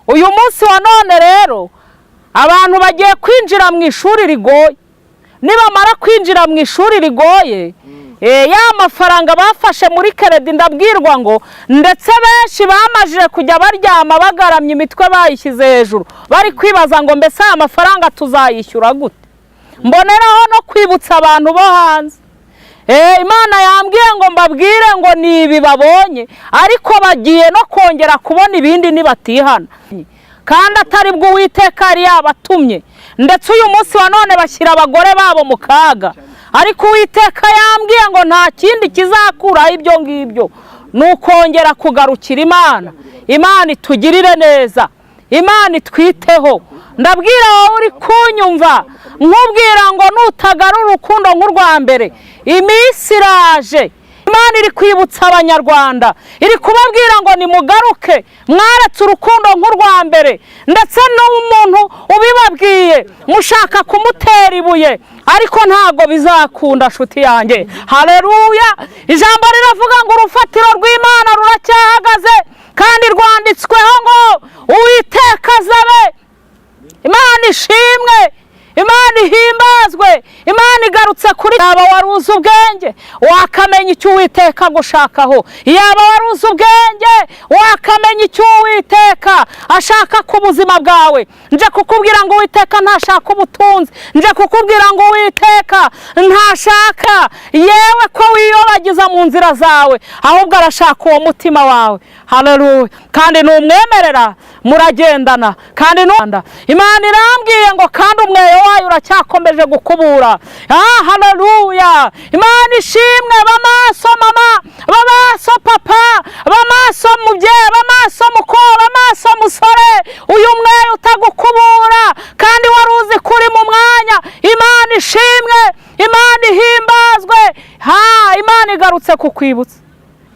Uyu munsi wa none rero abantu bagiye kwinjira mu ishuri rigoye. Nibamara kwinjira mu ishuri rigoye, ya mafaranga bafashe muri crédit, ndabwirwa ngo ndetse benshi bamajije kujya baryama bagaramye, imitwe bayishyize hejuru, bari kwibaza ngo: "Mbese aya mafaranga tuzayishyura gute?" Mboneraho no kwibutsa abantu bo hanze. Imana yambwiye ngo mbabwire ngo ni ibi babonye, ariko bagiye no kongera kubona ibindi nibatihana, kandi atari bwo Uwiteka yari yabatumye. Ndetse uyu munsi wa none bashyira abagore babo mu kaga, ariko Uwiteka yambwiye ngo nta kindi kizakuraho ibyo ngibyo, ni ukongera kugarukira Imana. Imana itugirire neza, Imana itwiteho. Ndabwira wowe uri kunyumva, nkubwira ngo nutagarura urukundo nk'urwa mbere, iminsi iraje. Imana iri kwibutsa Abanyarwanda, iri kubabwira ngo nimugaruke, mwaretse urukundo nk'urwa mbere. Ndetse n'umuntu ubibabwiye mushaka kumutera ibuye, ariko ntabwo bizakunda, nshuti yanjye. Hareruya! Ijambo riravuga ngo urufatiro rw'Imana ruracyahagaze, kandi rwanditsweho ngo Uwiteka azabe. Imana ishimwe, Imana ihimbazwe. Imana igarutse kuri yaba wari uzi ubwenge, wakamenya icyo Uwiteka agushakaho. Yaba wari uzi ubwenge, wakamenya icyo Uwiteka ashaka ku buzima bwawe. Nje kukubwira ngo Uwiteka ntashaka ubutunzi. Nje kukubwira ngo Uwiteka ntashaka yewe ko wiyobagiza mu nzira zawe, ahubwo arashaka uwo mutima wawe. Haleluya! Kandi numwemerera muragendana. Kandi Imana irambwiye ngo kandi umweyo wayo uracyakomeje gukubura. Ah, haleluya! Imana ishimwe. Bamaso mama, bamaso papa, bamaso mubyeyi, bamaso mukobwa, bamaso musore, uyu mweyo utagukubura kandi wari uzi ko uri mu mwanya. Imana ishimwe, Imana ihimbazwe. Ha, Imana igarutse kukwibutsa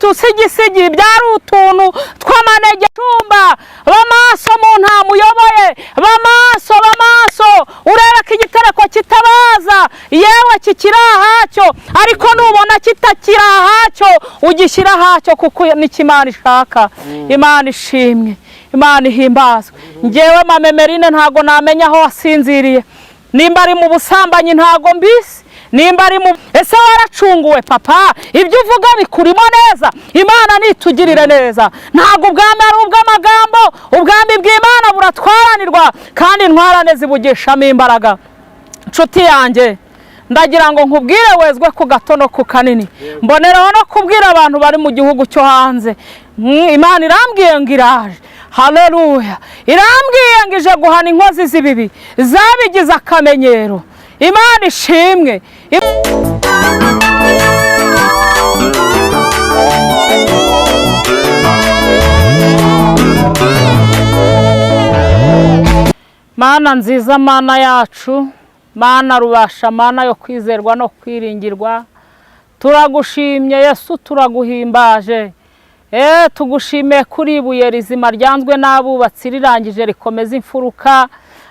tusigisigi byari utuntu tw'amanege cumba. Bamaso mu ntama uyoboye, bamaso, bamaso, urebe ko igitereko kitabaza yewe kikiri ahacyo, ariko nubona kitakiri ahacyo, ugishyira ahacyo, kuko nicyo Imana ishaka. Imana ishimwe, Imana ihimbazwe. Ngewe mama Merine, ntago namenya aho wasinziriye, nimba ari mu busambanyi ntago mbisi, nimba ari mu ese waracunguwe papa, ibyo uvuga bikurimo neza. Imana nitugirire neza. Ntabwo ubwami ari ubw'amagambo, ubwami bw'Imana buratwaranirwa, kandi intwarane zibugishamo imbaraga. Nshuti yanjye, ndagira ngo nkubwire wezwe ku gato no ku kanini. Mboneraho no kubwira abantu bari mu gihugu cyo hanze. Imana irambwiye ngo iraje. Haleluya! Irambwiye ngo ije guhana inkozi z'ibibi zabigize akamenyero. Imana ishimwe. Mana nziza, Mana yacu, Mana rubasha, Mana yo kwizerwa no kwiringirwa, turagushimye Yesu, turaguhimbaje. Tugushimiye kuri ibuye rizima ryanzwe n'abubatsi, rirangije rikomeza imfuruka,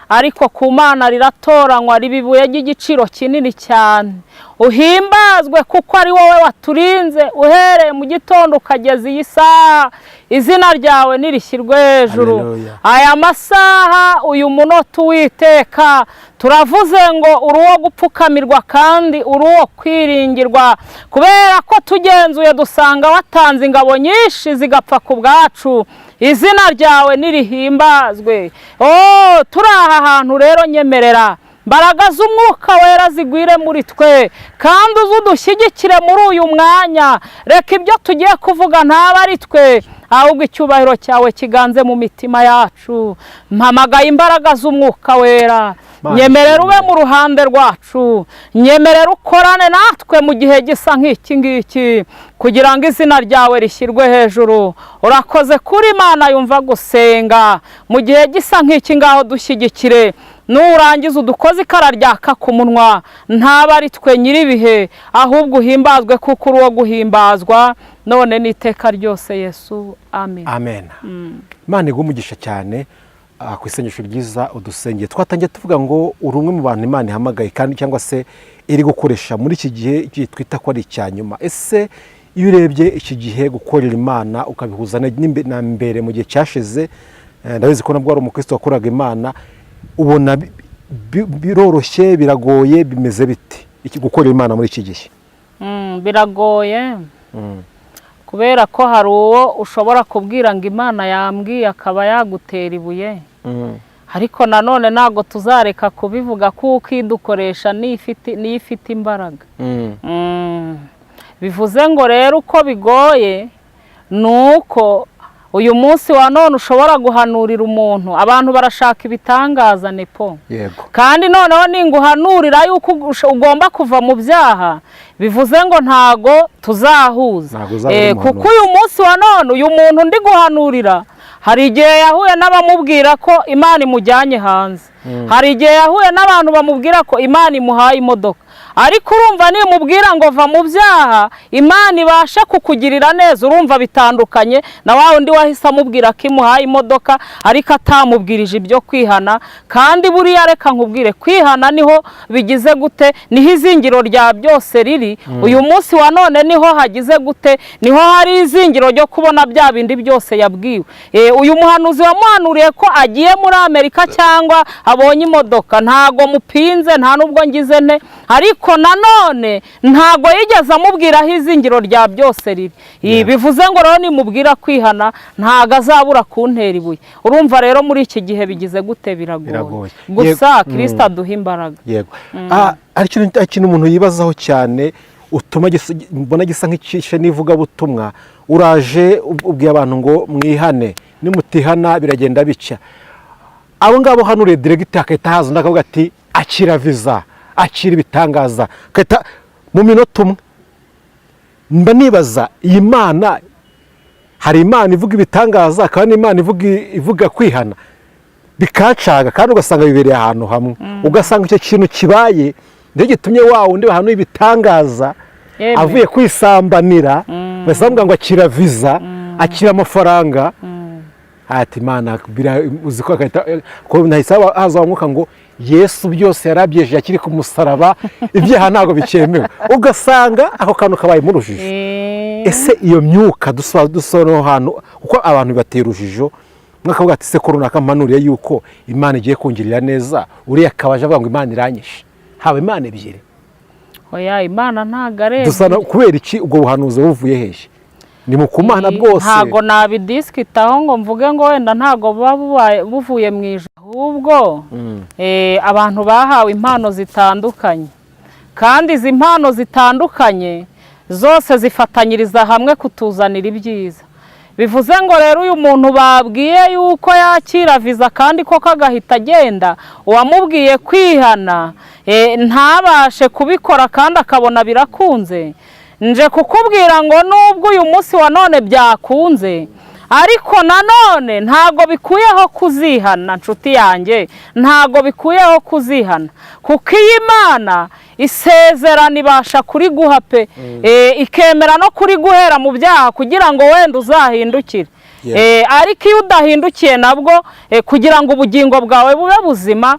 ariko ku Mana riratoranywa, riba ibuye ry'igiciro kinini cyane. Uhimbazwe kuko ari wowe waturinze uhereye mu gitondo ukageza iyi saha. Izina ryawe nirishyirwe hejuru. Haleluya. Aya masaha, uyu munota, Uwiteka, turavuze ngo uri uwo gupfukamirwa kandi uri uwo kwiringirwa, kubera ko tugenzuye dusanga watanze ingabo nyinshi zigapfa ku bwacu. Izina ryawe nirihimbazwe. Oh, turi aha hantu rero, nyemerera mbaraga z'Umwuka Wera zigwire muri twe, kandi uze udushyigikire muri uyu mwanya. Reka ibyo tugiye kuvuga ntaba ari twe, ahubwo icyubahiro cyawe kiganze mu mitima yacu. Mpamagaye imbaraga z'Umwuka Wera. Mana Nyemerera ube ishimwe. mu ruhande rwacu, nyemerera ukorane natwe mu gihe gisa nk'iki ngiki, kugira ngo izina ryawe rishyirwe hejuru. Urakoze kuri Imana yumva gusenga. Mu gihe gisa nk'iki ngaho dushyigikire, nurangiza udukoze ikara ryaka ku munwa, ntaba ari twe nyir'ibihe, ahubwo uhimbazwe kuko uri uwo guhimbazwa none n'iteka ryose. Yesu, amen. Amen. Imana iguhe umugisha cyane ku isengesho ryiza udusengeye. Twatangiye tuvuga ngo uri umwe mu bantu Imana ihamagaye kandi cyangwa se iri gukoresha muri iki gihe, igihe twita ko ari icya nyuma. Ese iyo urebye iki gihe, gukorera Imana ukabihuza na mbere mu gihe cyashize. Ndabizi ko nabwo wari umukristo wakoraga Imana. Ubona biroroshye, biragoye, bimeze bite iki gukorera Imana muri iki gihe? Biragoye kubera ko hari uwo ushobora kubwira ngo Imana yambwiye, akaba yagutera ibuye. Ariko nanone ntabwo tuzareka kubivuga, kuko idukoresha niyo ifite imbaraga. Bivuze ngo rero uko bigoye ni uko uyu munsi wa none ushobora guhanurira umuntu, abantu barashaka ibitangaza nepo. Kandi noneho ninguhanurira yuko ugomba kuva mu byaha, bivuze ngo ntago tuzahuza. Ntago uzaba uri umuhanuzi. Kuko uyu munsi wa none uyu muntu ndi guhanurira, hari igihe yahuye n'abamubwira ko Imana imujyanye hanze, hari igihe yahuye n'abantu bamubwira ko Imana imuhaye imodoka. Ariko urumva nimubwira ngo va mu byaha, Imana ibashe kukugirira neza, urumva bitandukanye na wa wundi wahise amubwira ko imuhaye imodoka ariko atamubwirije ibyo kwihana. Kandi buriya reka nkubwire, kwihana niho bigize gute, niho izingiro rya byose riri. Uyu munsi wa none niho hagize gute, niho hari izingiro ryo kubona bya bindi byose yabwiwe. Uyu muhanuzi wamuhanuriye ko agiye muri Amerika cyangwa abonye imodoka, ntago mupinze, nta nubwo ngize nte, ariko nanone ntago yigeze amubwira aho izingiro rya byose riri. Bivuze ngo rero nimubwira kwihana ntago azabura kuntera ibuye. Urumva rero muri iki gihe bigize gute, biragoye. Biragoye. Gusa Kirisita aduha imbaraga. Yego. Hari ikintu umuntu yibazaho cyane, utuma mbona gisa nk'icishe n'ivugabutumwa. Uraje ubwiye abantu ngo mwihane, nimutihana biragenda bica. Abo ngabo hano uriye direct, hakahita haza undi akavuga ati akira viza, akira ibitangaza, akahita mu minota umwe. Mba nibaza iyi Mana, hari Imana ivuga ibitangaza, hakaba n'Imana ivuga kwihana, bikacaga, kandi ugasanga bibereye ahantu hamwe. Ugasanga icyo kintu kibaye nicyo gitumye wa wundi bahanuye ibitangaza avuye kwisambanira, bahise bamubwira ngo akira viza, akira amafaranga, ati Imana uzi ko agahita ko nahise haza umwuka ngo Yesu byose yarabyejeje akiri ku musaraba, ibyaha ntabwo bikemewe. Ugasanga ako kantu kabaye mu rujijo. Ese iyo myuka dusobanura ahantu, kuko abantu bibatera urujijo, umwe akavuga ati se ko runaka mpanuriye yuko Imana igiye kungirira neza, uriya akaba aje avuga ngo Imana iranyishe, haba Imana ebyiri? Oya, Imana ntabwo ari Dusa ebyiri. Kubera iki? Ubwo buhanuzi buvuye hehe? Ni mu kumana bwose? Ntabwo nabidisikitaho ngo mvuge ngo wenda ntabwo buba buvuye mu ijuru, ahubwo abantu bahawe impano zitandukanye, kandi izi mpano zitandukanye zose zifatanyiriza hamwe kutuzanira ibyiza. Bivuze ngo rero uyu muntu babwiye yuko yakira viza kandi koko agahita agenda, uwamubwiye kwihana ntabashe kubikora kandi akabona birakunze, nje kukubwira ngo nubwo uyu munsi wa none byakunze, ariko nanone ntabwo bikuyeho kuzihana. Nshuti yanjye, ntabwo bikuyeho kuzihana, kuko iyi Mana isezerano ibasha kuriguha pe, ikemera no kuriguhera mu byaha kugira ngo wenda uzahindukire. Ariko iyo udahindukiye nabwo, kugira ngo ubugingo bwawe bube buzima,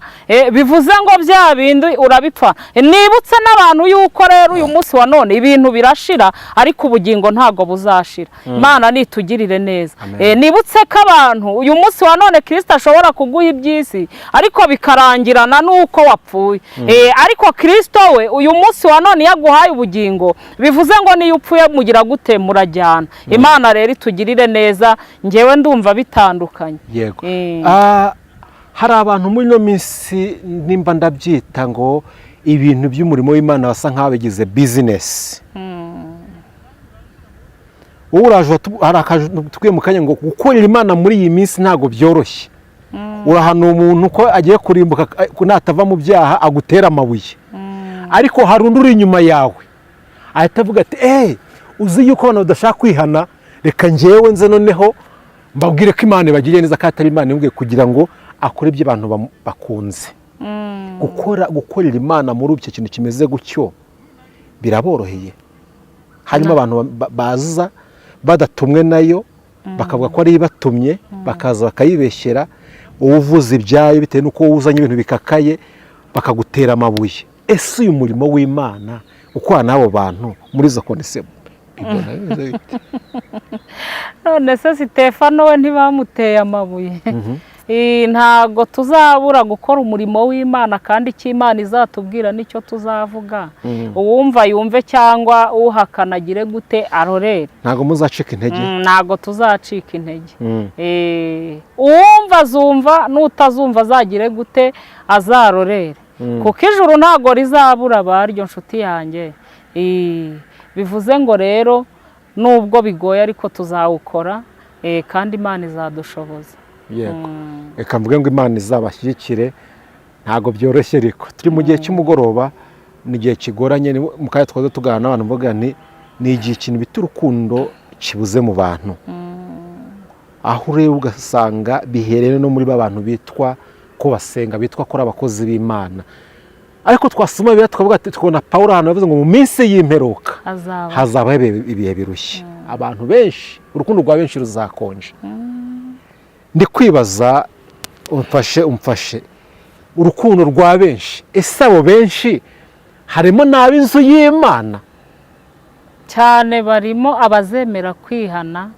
bivuze ngo bya bindi urabipfa. Nibutse n'abantu yuko rero uyu munsi wa none ibintu birashira, ariko ubugingo ntabwo buzashira. Imana nitugirire neza. Amen. Nibutse ko abantu uyu munsi wa none Kirisita ashobora kuguha iby'isi, ariko bikarangirana n'uko wapfuye. Ariko Kirisito we uyu munsi wa none iyo aguhaye ubugingo, bivuze ngo niyo upfuye mugira gute, murajyana. Imana rero itugirire neza. Ngewe ndumva bitandukanye. Hari abantu muri ino minsi, nimba ndabyita ngo ibintu by'umurimo w'Imana basa nk'aho bigize business. Wowe uraje hari akantu tubwiye mu kanya ngo gukorera Imana muri iyi minsi ntabwo byoroshye. Urahanura umuntu ko agiye kurimbuka natava mu byaha, agutera amabuye, ariko hari undi uri inyuma yawe ahita avuga ati eee, uzi yuko abantu badashaka kwihana, reka ngewe nze noneho mbabwire ko Imana ibagiriye neza, ko atari Imana imubwiye, kugira ngo akore ibyo abantu bakunze gukora. Gukorera Imana muri icyo kintu kimeze gutyo biraboroheye? Harimo abantu baza badatumwe nayo, bakavuga ko ari ibatumye, bakaza bakayibeshyera, wowe uvuze ibyayo bitewe n'uko wowe uzanye ibintu bikakaye, bakagutera amabuye. Ese uyu murimo w'Imana ukorana n'abo bantu muri izo conditions Ubona bimeze bite? None se Sitefano we ntibamuteye amabuye? Ntago tuzabura gukora umurimo w'Imana, kandi icyo Imana izatubwira nicyo tuzavuga. Uwumva yumve, cyangwa uhakana agire gute, arorere. Ntabwo muzacika intege? Ntago tuzacika intege. Uwumva azumva, n'utazumva azagire gute, azarorere, kuko ijuru ntago rizabura abaryo, nshuti yanjye. Bivuze ngo rero nubwo bigoye ariko tuzawukora, kandi Imana izadushoboza. Yego, reka mvuge ngo Imana izabashyigikire. Ntabwo byoroshye, ariko turi mu gihe cy'umugoroba, ni igihe kigoranye. Mu kanya twaza tuganira n'abantu, mvuga nti ni igihe ikintu bita urukundo kibuze mu bantu, aho ureba ugasanga bihereye no muri ba bantu bitwa ko basenga, bitwa ko ari abakozi b'Imana. Ariko twasoma Bibiliya tukavuga ati, tukabona Pawulo ahantu yavuze ngo mu minsi y'imperuka hazaba hazabaho ibihe birushye, abantu benshi, urukundo rwa benshi ruzakonja. Ndi kwibaza, umfashe, umfashe, urukundo rwa benshi, ese abo benshi harimo n'ab'inzu y'Imana? Cyane, barimo abazemera kwihana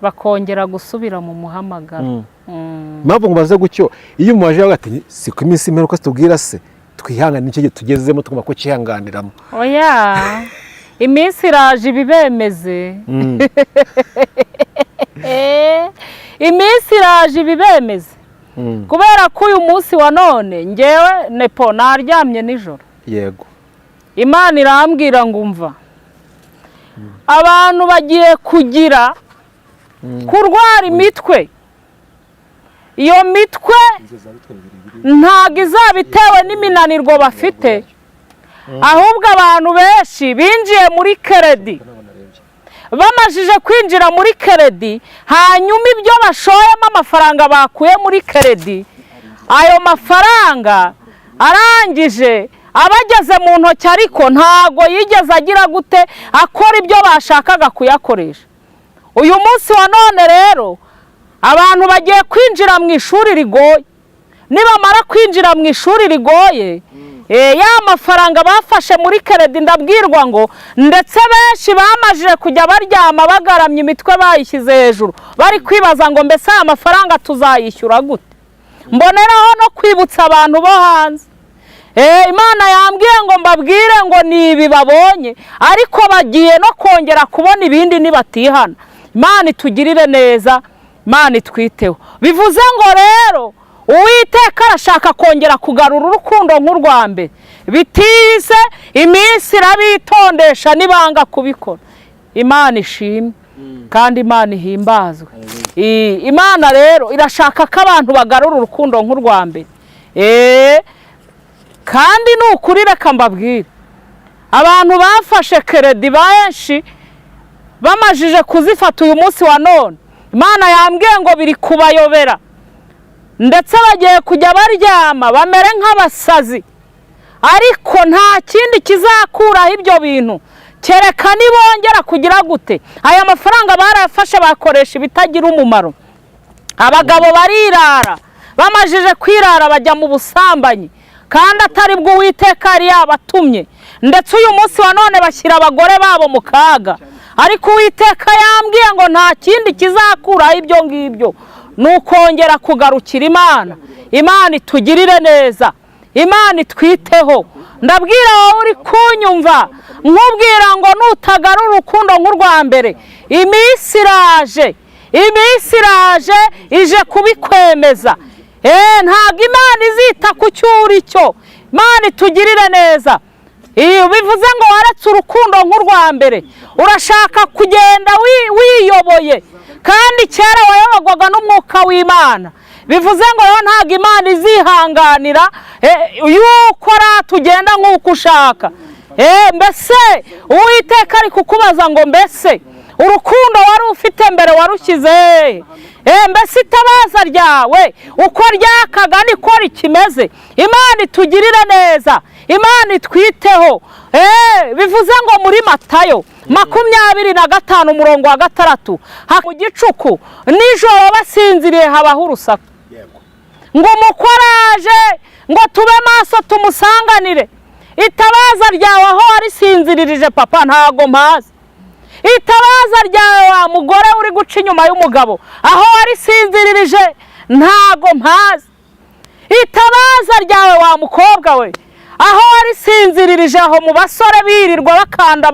bakongera gusubira mu muhamagaro. Impamvu ngo baze gutyo, iyo umubaje bavuga ati si ku iminsi imperuka tubwira se twihangane, nicyo gihe tugezemo, tugomba kucyihanganiramo. Oya, iminsi iraje ibibemeze. Iminsi iraje ibibemeze, kubera ko uyu munsi wa none ngewe nepo naryamye nijoro, Imana irambwira ngo umva, abantu bagiye kugira kurwara imitwe. Iyo mitwe ntabwo izaba itewe n'iminanirwo bafite, ahubwo abantu benshi binjiye muri crédit. Bamajije kwinjira muri crédit, hanyuma ibyo bashoyemo amafaranga bakuye muri crédit, ayo mafaranga arangije abageze mu ntoki, ariko ntago yigeze agira gute, akora ibyo bashakaga kuyakoresha. Uyu munsi wa none rero abantu bagiye kwinjira mu ishuri rigoye. Nibamara kwinjira mu ishuri rigoye, ya mafaranga bafashe muri crédit, ndabwirwa ngo ndetse benshi bamajije kujya baryama bagaramye, imitwe bayishyize hejuru, bari kwibaza ngo mbese aya mafaranga tuzayishyura gute? Mboneraho no kwibutsa abantu bo hanze. Imana yambwiye ngo mbabwire ngo ni ibi babonye, ariko bagiye no kongera kubona ibindi nibatihana. Imana itugirire neza, Imana itwiteho. Bivuze ngo rero Uwiteka arashaka kongera kugarura urukundo nk'urwa mbere. Bitize iminsi irabitondesha nibanga kubikora. Imana ishimwe kandi Imana ihimbazwe. Imana rero irashaka ko abantu bagarura urukundo nk'urwa mbere. Kandi ni ukuri, reka mbabwire, abantu bafashe crédit benshi bamajije kuzifata, uyu munsi wa none Imana yambwiye ngo biri kubayobera, ndetse bagiye kujya baryama bamere nk'abasazi. Ariko nta kindi kizakuraho ibyo bintu kereka nibongera kugira gute, aya mafaranga barayafashe bakoresha ibitagira umumaro. Abagabo barirara, bamajije kwirara bajya mu busambanyi kandi atari bwo Uwiteka yari yabatumye. Ndetse uyu munsi wa none bashyira abagore babo mu kaga. Ariko Uwiteka yambwiye ngo nta kindi kizakuraho ibyo ngibyo, ni ukongera kugarukira Imana. Imana itugirire neza, Imana itwiteho. Ndabwira wowe uri kunyumva, nkubwira ngo nutagarura urukundo nk'urwa mbere, iminsi iraje, iminsi iraje ije kubikwemeza. Ntabwo Imana izita ku cyo uri cyo. Imana itugirire neza. Iyo bivuze ngo waretse urukundo nk'urwa mbere, urashaka kugenda wiyoboye, kandi kera wayoborwaga n'umwuka w'Imana. Bivuze ngo rero ntabwo Imana izihanganira yuko tugenda nk'uko ushaka. Mbese Uwiteka ari kukubaza ngo mbese urukundo wari ufite mbere warushyize hehe? Mbese itabaza ryawe uko ryakaga niko rikimeze? Imana itugirire neza, Imana itwiteho. Bivuze ngo muri Matayo 25 umurongo wa 6, mu gicuku nijoro basinziriye habaho urusaku ngo umukwe araje, ngo tube maso tumusanganire. Itabaza ryawe aho warisinziririje, papa, ntago mpazi. Itabaza ryawe wa mugore uri guca inyuma y'umugabo, aho warisinziririje ntago mpazi. Itabaza ryawe wa mukobwa we, aho warisinziririje, aho mu basore birirwa bakanda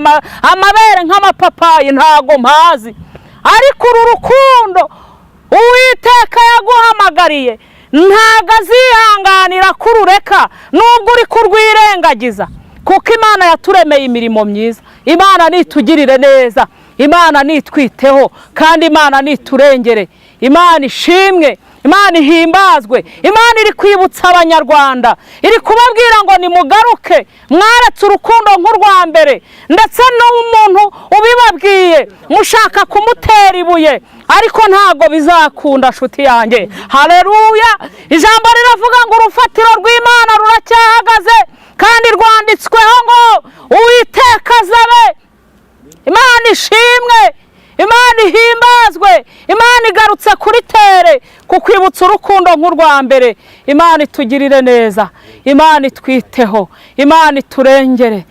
amabere nk'amapapayi, ntago mpazi. Ariko uru rukundo Uwiteka yaguhamagariye ntago azihanganira kurureka nubwo uri kurwirengagiza, kuko Imana yaturemeye imirimo myiza. Imana nitugirire neza, Imana nitwiteho, kandi Imana niturengere. Imana ishimwe, Imana ihimbazwe. Imana iri kwibutsa Abanyarwanda, iri kubabwira ngo nimugaruke, mwaretse urukundo nk'urwa mbere. Ndetse n'umuntu ubibabwiye mushaka kumutera ibuye, ariko ntago bizakunda, nshuti yanjye. Haleluya! Ijambo riravuga ngo urufatiro rw'Imana ruracyahagaze, kandi rwanditsweho ngo Uwiteka azabe. Imana ishimwe, Imana ihimbazwe. Imana igarutse kuri tere kukwibutsa urukundo nk'urwa mbere. Imana itugirire neza, Imana itwiteho, Imana iturengere.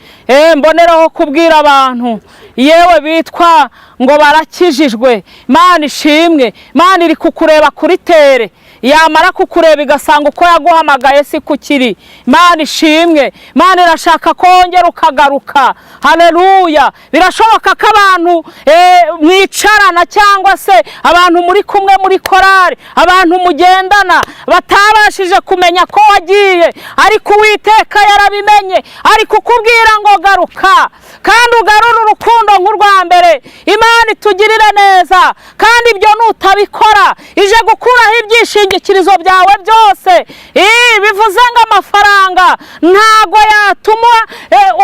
Mboneraho kubwira abantu yewe bitwa ngo barakijijwe, Imana ishimwe. Imana iri kukureba kuri tere, yamara kukureba igasanga uko yaguhamagaye si kukiri. Imana ishimwe. Imana irashaka ko wongera ukagaruka. Haleluya! Birashoboka ko abantu mwicarana, cyangwa se abantu muri kumwe muri korari, abantu mugendana batabashije kumenya ko wagiye, ariko Uwiteka yarabimenye. Ari kukubwira ngo garuka, kandi ugarure urukundo nk'urwa mbere. Imana itugirire neza. Kandi ibyo nutabikora, ije gukuraho ibyishingikirizo byawe byose. Bivuze ngo amafaranga ntago yatuma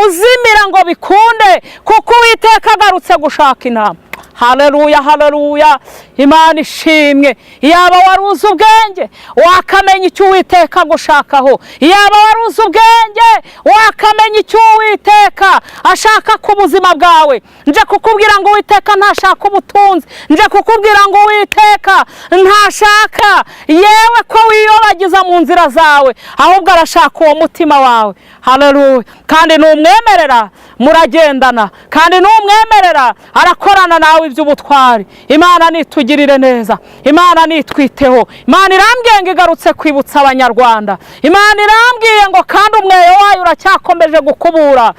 uzimira ngo bikunde, kuko Uwiteka agarutse gushaka intama. Haleluya, haleluya! Imana ishimwe. Yaba wari uzi ubwenge, wakamenya icyo Uwiteka agushakaho. Yaba wari uzi ubwenge, wakamenya icyo Uwiteka ashaka ku buzima bwawe. Nje kukubwira ngo Uwiteka ntashaka ubutunzi. Nje kukubwira ngo Uwiteka ntashaka yewe ko wiyobagiza mu nzira zawe, ahubwo arashaka uwo mutima wawe. Haleluya! Kandi numwemerera muragendana, kandi numwemerera arakorana nawe iby'ubutwari. Imana nitugirire neza, Imana nitwiteho. Imana irambwiye ngo igarutse kwibutsa Abanyarwanda. Imana irambwiye ngo kandi umweyo wayo uracyakomeje gukubura.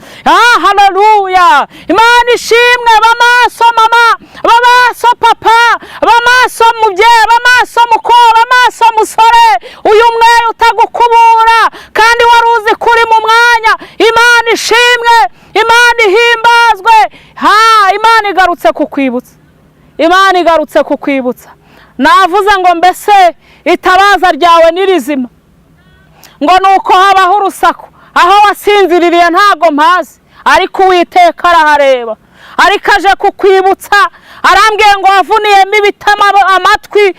Haleluya! Imana ishimwe. Bamaso mama, bamaso papa, bamaso mubyeyi, bamaso mukobwa, bamaso musore, uyu mweyo utagukubura kandi wari uzi kuri mu mwanya. Imana ishimwe, Imana ihimbazwe. Imana igarutse kukwibutsa, Imana igarutse kukwibutsa. Navuze ngo mbese itabaza ryawe ni rizima? Ngo nuko habaho urusaku, aho wasinziririye ntago mpazi, ariko Uwiteka arahareba. Ariko aje kukwibutsa, arambwiye ngo wavuniyemo ibiti amatwi,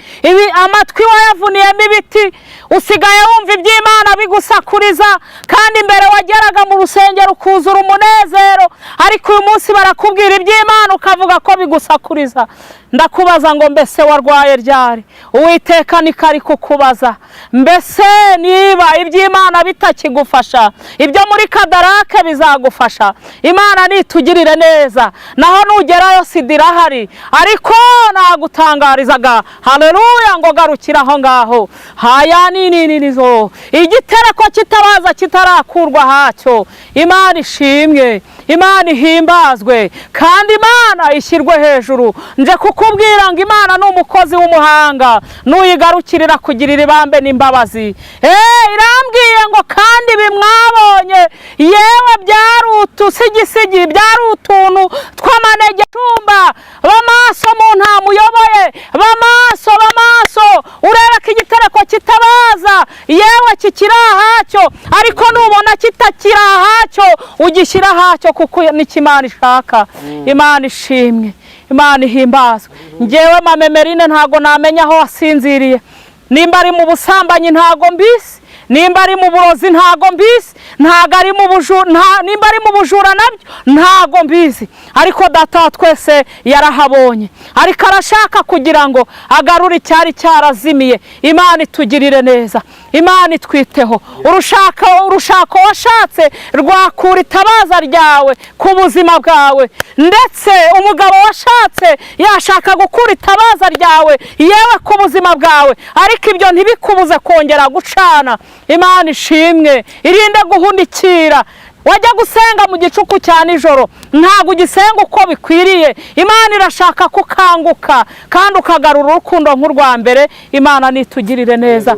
amatwi wayavuniyemo ibiti, usigaye wumva iby'Imana bigusakuriza. Kandi mbere wageraga mu rusengero ukuzura umunezero, ariko uyu munsi barakubwira iby'Imana ukavuga ko bigusakuriza. Ndakubaza ngo mbese warwaye ryari? Uwiteka niko ari kukubaza. Mbese niba iby'Imana bitakigufasha, ibyo muri Kadarake bizagufasha? Imana nitugirire neza. Naho nugerayo sida irahari, ariko nagutangarizaga, haleluya, ngo garukira aho ngaho. Haya nininizo igitereko kitabaza kitarakurwa hacyo. Imana ishimwe, Imana ihimbazwe, kandi Imana ishyirwe hejuru. Nje kukubwira ngo Imana ni umukozi w'umuhanga, nuyigarukirira kugirira ibambe n'imbabazi. Irambwiye ngo kandi bimwabonye yewe byari utusigisigi, byari utuntu tw'amanege. Cumba bamaso mu ntama uyoboye, bamaso, bamaso, urebe ko igitereko kitabaza yewe kikiri ahacyo, ariko nubona kitakiri ahacyo ugishyira ahacyo, kuko nicyo Imana ishaka. Imana ishimwe, Imana ihimbazwe. Ngewe Mama Emerine ntago namenya aho wasinziriye, nimba ari mu busambanyi ntago mbisi. Nimba ari mu burozi ntago mbizi, ntago ari mu bujura, nimba ari mu bujura nabyo ntago mbizi, ariko Data wa twese yarahabonye, ariko arashaka kugira ngo agarure icyari cyarazimiye. Imana itugirire neza, Imana itwiteho. Urushako washatse rwakura itabaza ryawe ku buzima bwawe, ndetse umugabo washatse yashaka gukura itabaza ryawe yewe ku buzima bwawe, ariko ibyo ntibikubuze kongera gucana. Imana ishimwe, irinde guhunikira. Wajya gusenga mu gicuku cya nijoro, ntabwo ugisenga uko bikwiriye. Imana irashaka kukanguka kandi ukagarura urukundo nk'urwa mbere. Imana nitugirire neza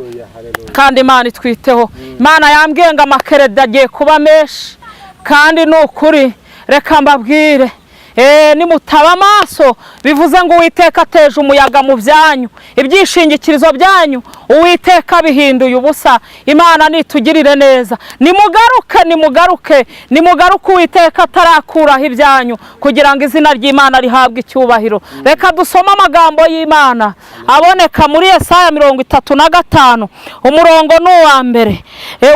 kandi Imana itwiteho. Imana yambwiye ngo amakereda agiye kuba menshi, kandi ni ukuri. Reka mbabwire, nimutaba amaso, bivuze ngo Uwiteka ateje umuyaga mu byanyu, ibyishingikirizo byanyu Uwiteka bihinduye ubusa. Imana nitugirire neza. Nimugaruke, nimugaruke, nimugaruke Uwiteka atarakuraho ibyanyu, kugira ngo izina ry'Imana rihabwe icyubahiro. Reka dusome amagambo y'Imana aboneka muri Yesaya 35, umurongo ni uwa mbere,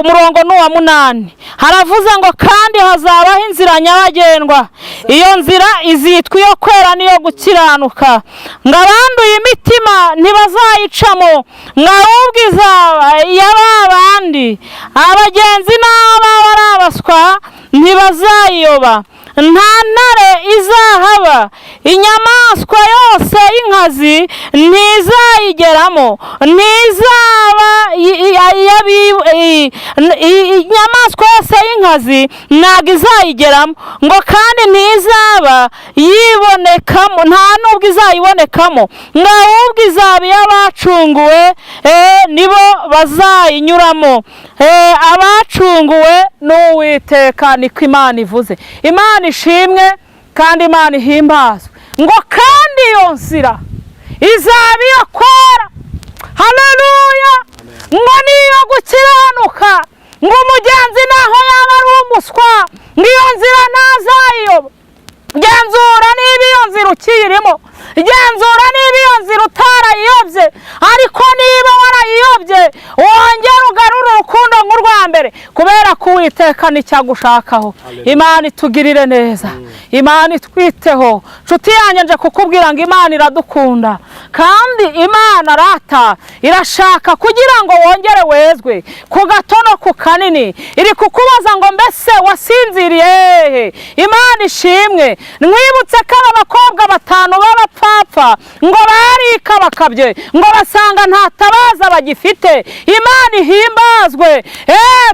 umurongo ni uwa 8. Haravuze ngo: "Kandi hazabaho inzira nyabagendwa, iyo nzira izitwa iyo kwera n'iyo gukiranuka, ngo abanduye imitima ntibazayicamo, ngo ahubwo izaba iya ba bandi, abagenzi n'aba ari abaswa ntibazayiyoba. Nta ntare izahaba, inyamaswa yose y'inkazi ntizayigeramo, ntizaba inyamaswa yose y'inkazi ntabwo izayigeramo, ngo kandi ntizaba yibonekamo, nta nubwo izayibonekamo, ngo ahubwo izaba iy'abacunguwe, nibo bazayinyuramo, abacunguwe n'Uwiteka." Niko Imana ivuze. Imana ishimwe kandi Imana ihimbazwe. Ngo kandi iyo nzira izaba iyo kwera, haleluya, ngo niyo gukiranuka, ngo umugenzi naho yaba ari umuswa, ngo iyo nzira ntazayiyoba. Genzura niba iyo nzira ukiyirimo, genzura niba iyo nzira utarayiyobye, ariko niba warayiyobye wongere ugarure urukundo nk'urwa mbere, kubera ko Uwiteka nicyo agushakaho. Imana itugirire neza, Imana itwiteho. Nshuti yanjye, nje kukubwira ngo Imana iradukunda, kandi Imana rata irashaka kugira ngo wongere wezwe ku gato no ku kanini. Iri kukubaza ngo: "Mbese wasinziriye hehe?" Imana ishimwe. Mwibutse ko aba bakobwa batanu b'abapfapfa ngo barikabakabye, ngo basanga nta tabaza bagifite. Imana ihimbazwe.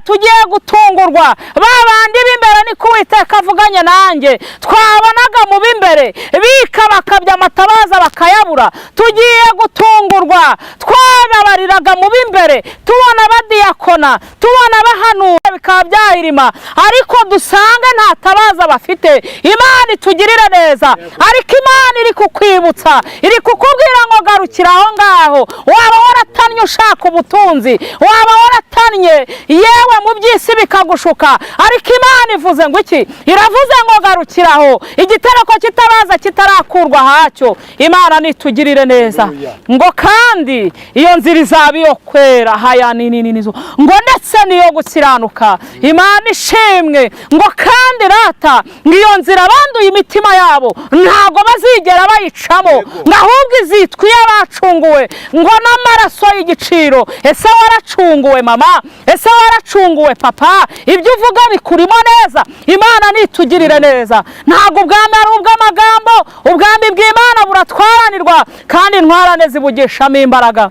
Tugiye gutungurwa, ba bandi b'imbere, niko Uwiteka avuganye nanjye, twabonaga mu b'imbere bikabakabye amatabaza bakayabura. Tugiye gutungurwa. Twababariraga mu b'imbere, tubona badiyakona, tubona bahanura, bikaba byahirima, ariko dusange nta tabaza bafite. Imana itugirire neza. Ariko Imana iri kukwibutsa, iri kukubwira ngo garukira aho ngaho. Waba waratannye ushaka ubutunzi, waba waratannye yewe mu by'isi bikagushuka, ariko Imana ivuze ngo iki? Iravuze ngo garukiraho, igitereko kitabaza kitarakurwa hacyo. Imana nitugirire neza. Ngo kandi iyo nzira izaba iyo kwera haya nini, ngo ndetse n'iyo gukiranuka. Imana ishimwe. Ngo kandi rata, ngo iyo nzira abanduye imitima yabo ntabwo bazigera bayicamo, ngo ahubwo izitwa iy'abacunguwe ngo n'amaraso y'igiciro. Ese waracunguwe mama? Ese waracunguwe papa? Ibyo uvuga bikurimo neza? Imana nitugirire neza. Ntabwo ubwami ari ubw'amagambo, ubwami bw'Imana buratwaranirwa, kandi intwarane zibugishamo imbaraga.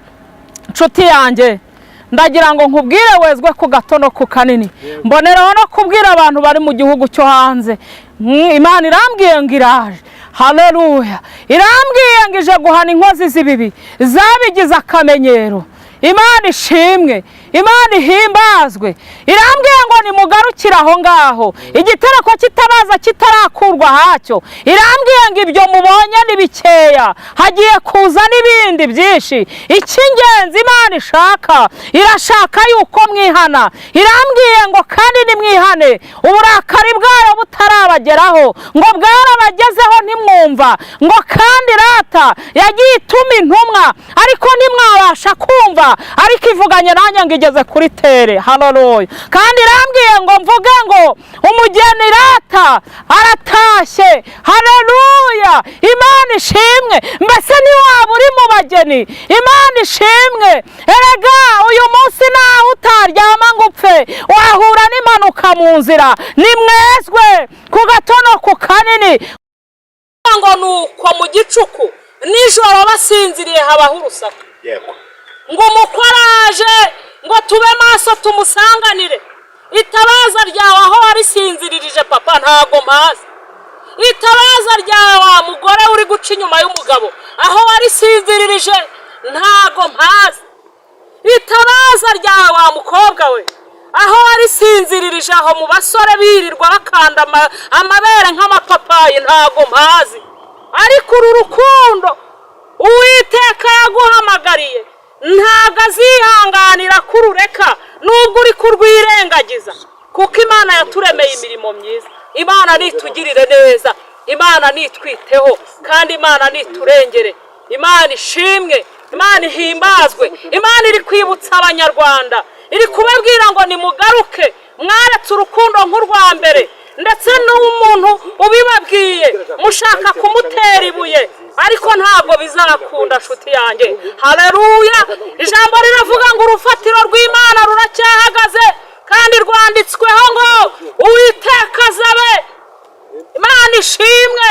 Nshuti yanjye, ndagira ngo nkubwire wezwe ku gato no ku kanini. Mboneraho no kubwira abantu bari mu gihugu cyo hanze. Imana irambwiye ngo iraje, haleluya, irambwiye ngo ije guhana inkozi z'ibibi zabigize akamenyero. Imana ishimwe, Imana ihimbazwe. Irambwiye ngo nimugarukire aho ngaho, igitereko kitabaza kitarakurwa hacyo. Irambwiye ngo ibyo mubonye ni bikeya, hagiye kuza n'ibindi byinshi. Icy'ingenzi Imana ishaka, irashaka yuko mwihana. Irambwiye ngo kandi nimwihane uburakari bwayo butarabageraho, ngo bwarabagezeho ntimwumva, ngo kandi rata yagiye ituma intumwa ariko ntimwabasha kumva. Ariko ivuganye nanjye ngo igeze kuri tere. Haleluya! Kandi irambwiye ngo mvuge ngo umugeni rata aratashye. Haleluya! Imana ishimwe. Mbese ntiwaba uri mu bageni? Imana ishimwe. Erega uyu munsi nawe utaryama ngo upfe, wahura n'impanuka mu nzira. Nimwezwe ku gato no ku kanini. Ngo nuko mu gicuku nijoro basinziriye habaho urusaku. Ngo umukwe araje, ngo tube maso tumusanganire. Itabaza ryawe aho warisinziririje, papa, ntago mpazi. Itabaza ryawe, wa mugore uri guca inyuma y'umugabo, aho warisinziririje ntago mpazi. Itabaza ryawe, wa mukobwa we, aho warisinziririje aho mu basore birirwa bakanda amabere nk'amapapayi, ntago mpazi. Ariko uru rukundo Uwiteka yaguhamagariye ntago azihanganira kurureka nubwo uri kurwirengagiza, kuko Imana yaturemeye imirimo myiza. Imana nitugirire neza, Imana nitwiteho, kandi Imana niturengere. Imana ishimwe, Imana ihimbazwe. Imana iri kwibutsa Abanyarwanda, iri kubabwira ngo nimugaruke, mwaretse urukundo nk'urwa mbere. Ndetse n'umuntu ubibabwiye mushaka kumutera ibuye, ariko ntabwo bizakunda, nshuti yanjye. Haleluya! Ijambo riravuga ngo urufatiro rw'Imana ruracyahagaze, kandi rwanditsweho ngo Uwiteka azabe. Imana ishimwe,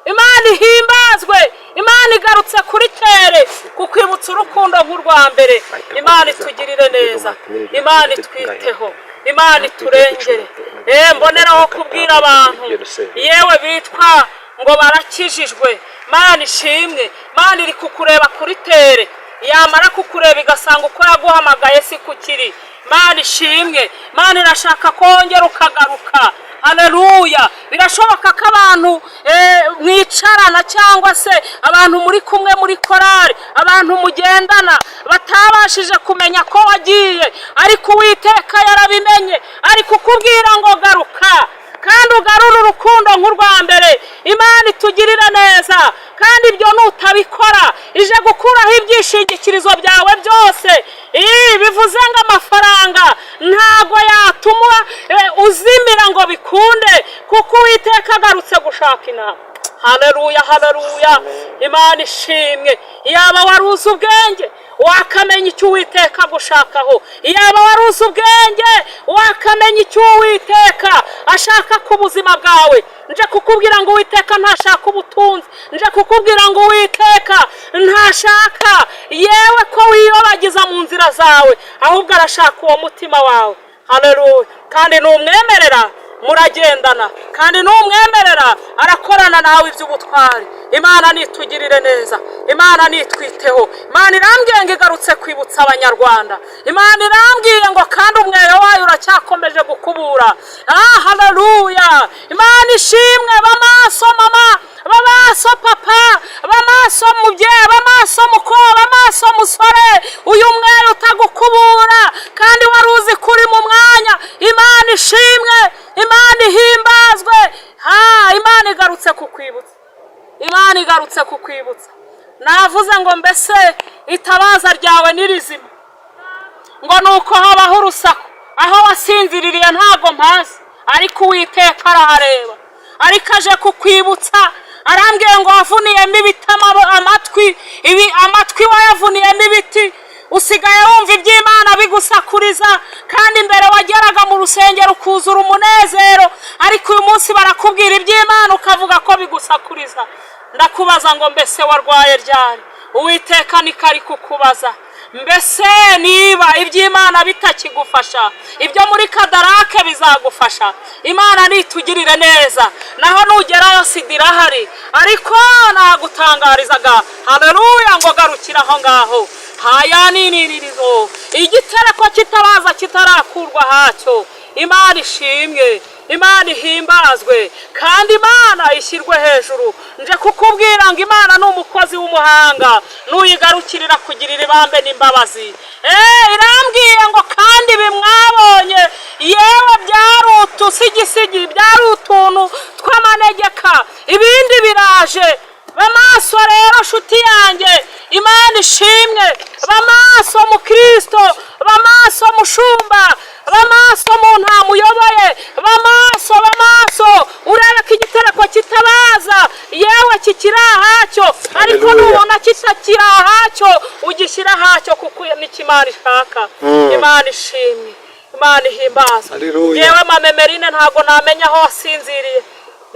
Imana ihimbazwe. Imana igarutse kuri tere kukwibutsa urukundo nk'urwa mbere. Imana itugirire neza, Imana itwiteho, Imana iturengere. Mboneraho kubwira abantu yewe bitwa ngo barakijijwe. Imana ishimwe. Imana iri kukureba kuri tere, yamara kukureba igasanga uko yaguhamagaye si kukiri. Imana ishimwe. Imana irashaka ko wongera ukagaruka. Haleluya! Birashoboka ko abantu mwicarana, cyangwa se abantu muri kumwe muri korari, abantu mugendana batabashije kumenya ko wagiye, ariko Uwiteka yarabimenye. Ari kukubwira ngo garuka kandi ugarure urukundo nk'urwa mbere. Imana itugirire neza. Kandi ibyo nutabikora, ije gukuraho ibyishingikirizo byawe byose. Bivuze ngo amafaranga ntago yatuma uzimira ngo bikunde, kuko Uwiteka agarutse gushaka inama. Haleluya, haleluya! Imana ishimwe. Yaba wari uzi ubwenge, wakamenya icyo Uwiteka agushakaho. Yaba wari uzi ubwenge, wakamenya icyo Uwiteka ashaka ku buzima bwawe. Nje kukubwira ngo Uwiteka ntashaka ubutunzi. Nje kukubwira ngo Uwiteka ntashaka yewe ko wiyobagiza mu nzira zawe, ahubwo arashaka uwo mutima wawe. Haleluya! Kandi numwemerera muragendana, kandi numwemerera arakorana nawe iby'ubutwari. Imana nitugirire neza, Imana nitwiteho. Imana irambwiye ngo igarutse kwibutsa Abanyarwanda. Imana irambwiye ngo kandi umweyo wayo uracyakomeje gukubura. Haleluya! Imana ishimwe. Bamaso mama, bamaso papa, bamaso mubyeyi, bamaso mukobwa, bamaso musore, uyu mweyo utagukubura kandi wari uzi ko uri mu mwanya. Imana ishimwe, Imana ihimbazwe. Imana igarutse kukwibutsa, Imana igarutse kukwibutsa. Navuze ngo mbese itabaza ryawe ni rizima? Ngo nuko habaho urusaku, aho wasinziririye ntago mpazi, ariko Uwiteka arahareba. Ariko aje kukwibutsa, arambwiye ngo wavuniyemo ibiti amatwi, ibi amatwi wayavuniyemo ibiti. Usigaye wumva iby'Imana bigusakuriza, kandi mbere wageraga mu rusengero ukuzura umunezero, ariko uyu munsi barakubwira iby'Imana ukavuga ko bigusakuriza. Ndakubaza ngo mbese warwaye ryari? Uwiteka niko ari kukubaza. Mbese niba iby'Imana bitakigufasha, ibyo muri Kadarake bizagufasha? Imana nitugirire neza. Naho nugerayo sida irahari, ariko nagutangarizaga, haleluya, ngo garukira aho ngaho. Haya niniririzo igitereko kitabaza kitarakurwa hacyo. Imana ishimwe, Imana ihimbazwe, kandi Imana ishyirwe hejuru. Nje kukubwira ngo Imana ni umukozi w'umuhanga, nuyigarukirira kugirira ibambe n'imbabazi. Irambwiye ngo kandi ibi mwabonye yewe byari utusigisigi, byari utuntu tw'amanegeka, ibindi biraje. Bamaso rero, nshuti yanjye, Imana ishimwe. Bamaso mukristo. Kiri ahacyo, ugishyira ahacyo, kuko nicyo Imana ishaka. Imana ishimwe, Imana ihimbazwe. Haleluya. Yewe mamemerine, ntabwo namenya aho wasinziriye.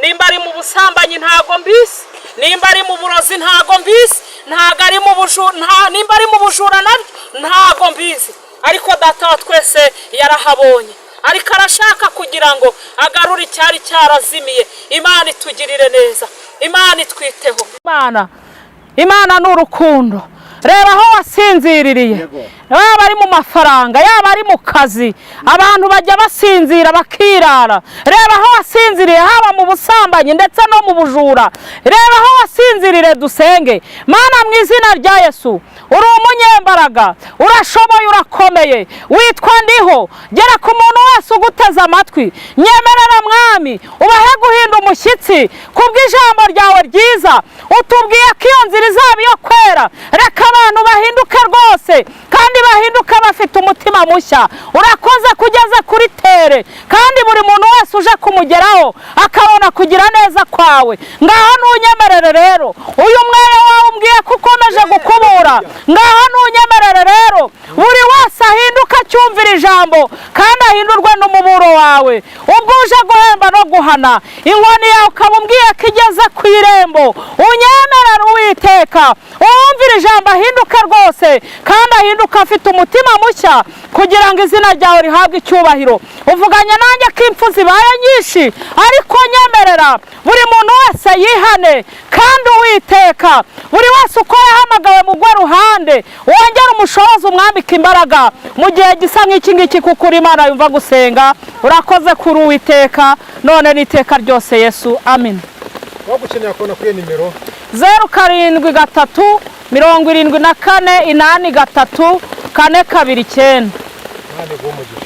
Nimba ari mu busambanyi, ntabwo mbizi. Nimba ari mu burozi, ntabwo mbizi. Ntabwo ari mu bujura, nimba ari mu bujura nabyo ntabwo mbizi. Ariko Data wa twese yarahabonye, ariko arashaka kugira ngo agarure icyari cyarazimiye. Imana itugirire neza, Imana itwiteho. Imana ni urukundo. Reba aho wasinziririye, yaba ari mu mafaranga, yaba ari mu kazi. Abantu bajya basinzira bakirara. Reba aho wasinziriye, haba mu busambanyi ndetse no mu bujura. Reba aho wasinzirire, dusenge. Mana, mu izina rya Yesu, uri umunyembaraga, urashoboye, urakomeye, witwa Ndiho. Gera ku muntu wese uguteze amatwi. Nyemerera Mwami, ubahe guhinda umushyitsi kubw'ijambo ryawe ryiza. Utubwiye ko iyo nzira izaba iyo kwera. Reka abantu bahinduke rwose, kandi bahinduke bafite umutima mushya. Urakoze kugeza kuri tere, kandi buri muntu wese uje kumugeraho akabona kugira neza kwawe. Ngaho ntunyemerere rero, uyu mwere wawe umbwiye ko ukomeje gukubura. Ngaho ntunyemerere rero, buri wese ahinduke acyumvira ijambo, kandi ahindurwe n'umuburo wawe. Ubwo uje guhemba no guhana, inkoni yawe ukaba umbwiye ko igeze ku irembo. Unyemerere Uwiteka, uwumvira ijambo ahinduke rwose, kandi ahinduke afite umutima mushya, kugira ngo izina ryawe rihabwe icyubahiro. Uvuganye nanjye ko impfu zibaye nyinshi, ariko nyemerera buri muntu wese yihane, kandi Uwiteka, buri wese uko yahamagawe mu rwe ruhande, wongere umushoboze, umwambike imbaraga mu gihe gisa nk'iki ngiki, kuko uri Imana yumva gusenga. Urakoze kuri Uwiteka, none n'iteka ryose. Yesu, amen. Wagukeneye kubona kuri iyo nimero? 073 74 83 429. Imana iguhe umugisha.